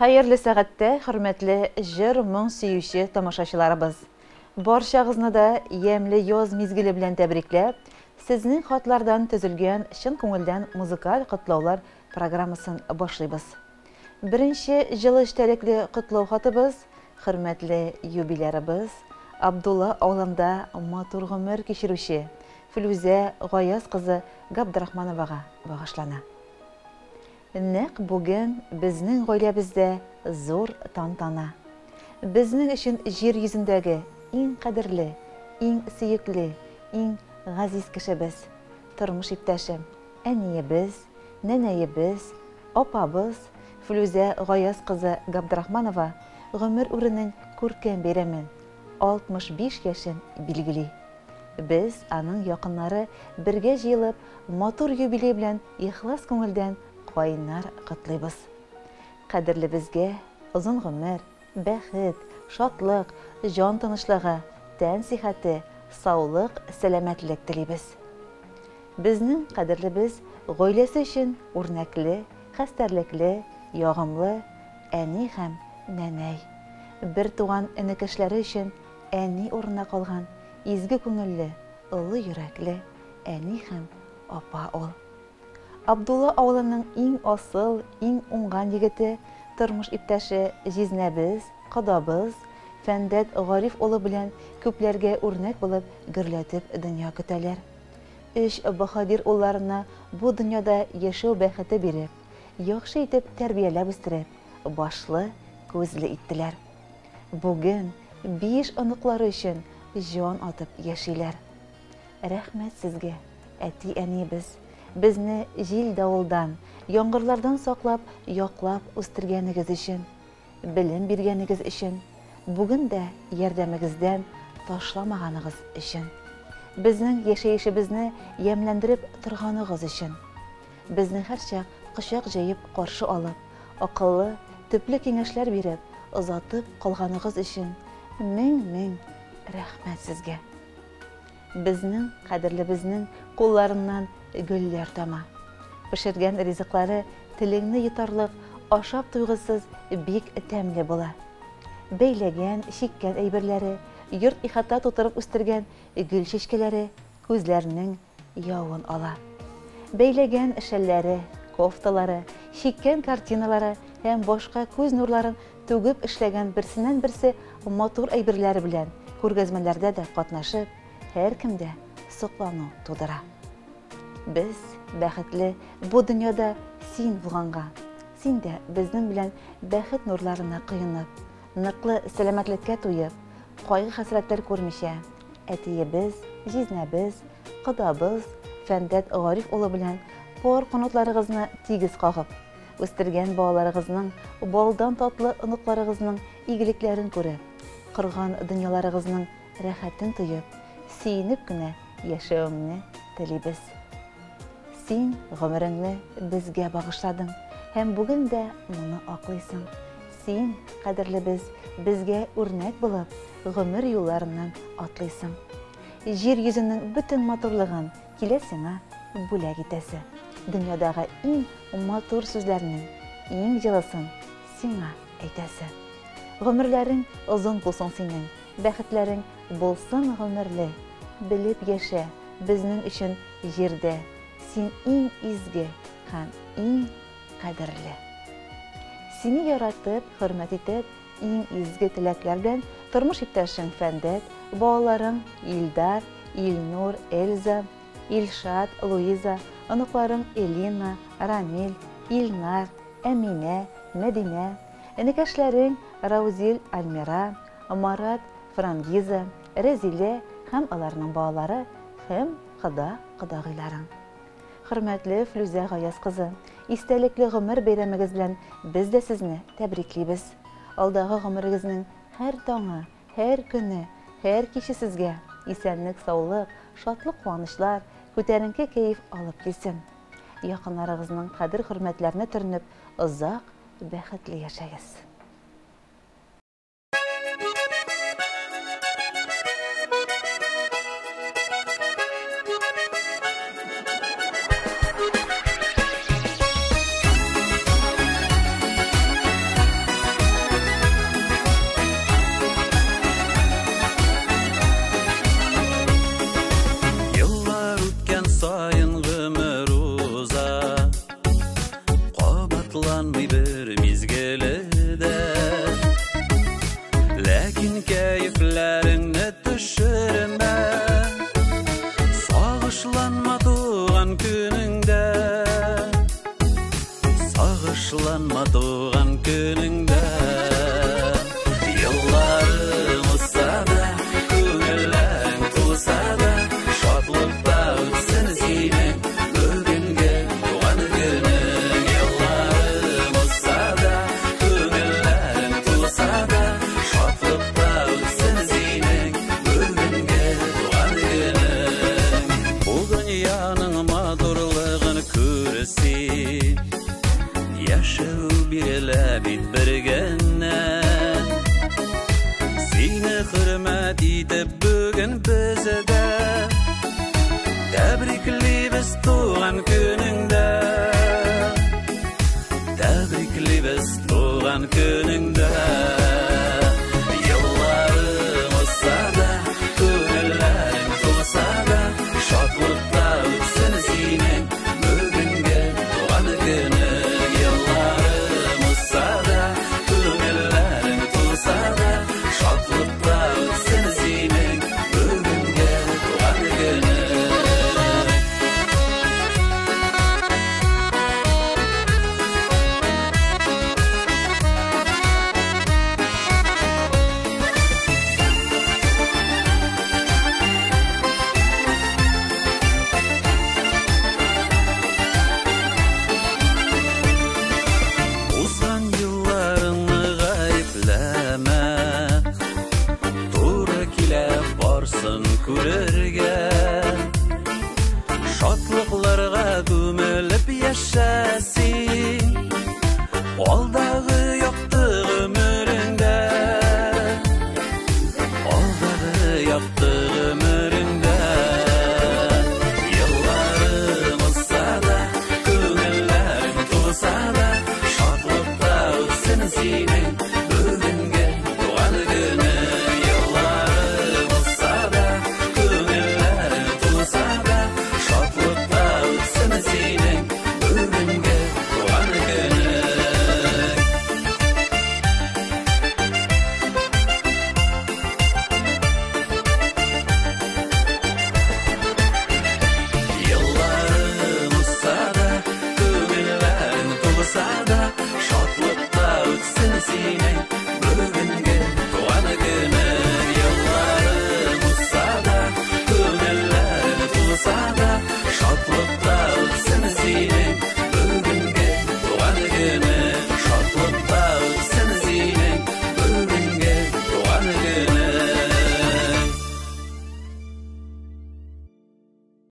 Хәерле сәгатьтә, хөрмәтле җыр-моң сөюче тамашачыларыбыз! Барчагызны да ямьле яз мизгеле белән тәбрикләп, сезнең хатлардан төзелгән чын күңелдән музыкаль котлаулар программасын башлыйбыз. Беренче җылы эчтәлекле котлау хатыбыз хөрмәтле юбилярыбыз, Абдулла авылында матур гомер кичерүче Флүзә Гаяз кызы Габдрахмановага багышлана. Нәкъ бүген безнең гаиләбездә зур тантана. Безнең өчен җир йөзендәге иң кадерле, иң сөекле, иң газиз кешебез, тормыш иптәшем, әниебез, нәнәебез, апабыз Флүзә Гаяз кызы Габдрахманова гомер үренең күркәм бәйрәмен, 65 яшен билгели. Без, аның якыннары, бергә җыелып, матур юбилей белән ихлас күңелдән кайнар котлыйбыз. Кадерлебезгә озын гомер, бәхет, шатлык, җан тынычлыгы, тән сихәте, саулык, сәламәтлек телибез. Безнең кадерлебез гаиләсе өчен үрнәкле, хәстәрлекле, ягымлы әни һәм нәнәй. Бертуган энекәшләре өчен әни урынына калган изге күңелле, олы йөрәкле әни һәм апа ул. Абдулла авылының иң асыл, иң уңган егете, тормыш иптәше җизнәбез, кодабыз Фәндәт Гариф улы белән күпләргә үрнәк булып гөрләтеп дөнья көтәләр. Өч баһадир улларына бу дөньяда яшәү бәхете биреп, яхшы итеп тәрбияләп үстереп, башлы, күзле иттеләр. Бүген биш оныклары өчен җан атып яшиләр. Рәхмәт сезгә, әти-әниебез, безне җил-давылдан, яңгырлардан саклап, яклап үстергәнегез өчен, белем биргәнегез өчен, бүген дә ярдәмегездән ташламаганыгыз өчен, безнең яшәешебезне ямьләндереп торганыгыз өчен, безне һәрчак кочак җәеп каршы алып, акыллы, төпле киңәшләр биреп, озатып калганыгыз өчен мең-мең рәхмәт сезгә. Безнең кадерлебезнең кулларыннан гөлләр тама. Пешергән ризыклары телеңне йотарлык, ашап туйгысыз бик тәмле була. Бәйләгән, чиккән әйберләре, йорт-ихата тутырып үстергән гөл чәчкәләре күзләрнең явын ала. Бәйләгән шәлләре, кофталары, чиккән картиналары һәм башка күз нурларын түгеп эшләгән берсеннән-берсе матур әйберләре белән күргәзмәләрдә дә катнашып, һәркемдә соклану тудыра. Без бәхетле бу дөньяда син булганга. Син дә безнең белән бәхет нурларына коенып, ныклы сәламәтлеккә туеп, кайгы-хәсрәтләр күрмичә, әтиебез, җизнәбез, кодабыз Фәндәт Гариф улы белән пар канатларыгызны тигез кагып, үстергән балаларыгызның, балдан татлы оныкларыгызның игелекләрен күреп, корган дөньяларыгызның рәхәтен тоеп, сөенеп кенә яшәвеңне телибез. Син гомереңне безгә багышладың һәм бүген дә моны аклыйсың. Син, кадерлебез, безгә үрнәк булып, гомер юлларыннан атлыйсың. Җир йөзенең бөтен матурлыгын килә сиңа бүләк итәсе. Дөньядагы иң матур сүзләрнең иң җылысын сиңа әйтәсе. Гомерләрең озын булсын синең, бәхетләрең булсын гомерле. Белеп яшә, безнең өчен җирдә син иң изге һәм иң кадерле. Сине яратып, хөрмәт итеп, иң изге теләкләр белән тормыш иптәшең Фәндәт, балаларың Илдар, Илнур, Эльза, Илшат, Луиза, оныкларың Элина, Рамил, Илнар, Әминә, Мәдинә, энекәшләрең Раузил, Альмира, Марат, Франгиза, Рәзилә һәм аларның балалары һәм кода-кодагыйларың. Хөрмәтле Флүзә Гаяз кызы, истәлекле гомер бәйрәмегез белән без дә сезне тәбриклибез. Алдагы гомерегезнең һәр таңы, һәр көне, һәр киче сезгә исәнлек-саулык, шатлык-куанычлар, күтәренке кәеф алып килсен. Якыннарыгызның кадер-хөрмәтләренә төренеп, озак, бәхетле яшәгез. саен гомер уза, кабатланмый бер мизгеле дә. Ләкин кәефләреңне төшермә, сагышланма туган көнеңдә, сагышланма туган көнеңдә. Елларың узса да, күңелләрең тулса да, шатлыкта үтсен синең бүгенге туган көнең. Елларың узса да, күңелләрең тулса да, шатлыкта үтсен синең бүгенге туган көнең. Бу дөньяның матурлыгын күр син, яшәү бирелә бит бер генә. Сине хөрмәт итеп бүген без дә тәбриклибез туган көнеңдә, тәбриклибез туган көнеңдә. Елларың узса да, күңелләрең тулса да, шатлыкта үтсен синең бүгенге туган көнең. Елларың узса да, күңелләрең тулса да, шатлыкта үтсен синең бүгенге туган көнең. Узган елларыңны гаепләмә, туры килә барсын күрергә. Шатлыкларга күмелеп яшә.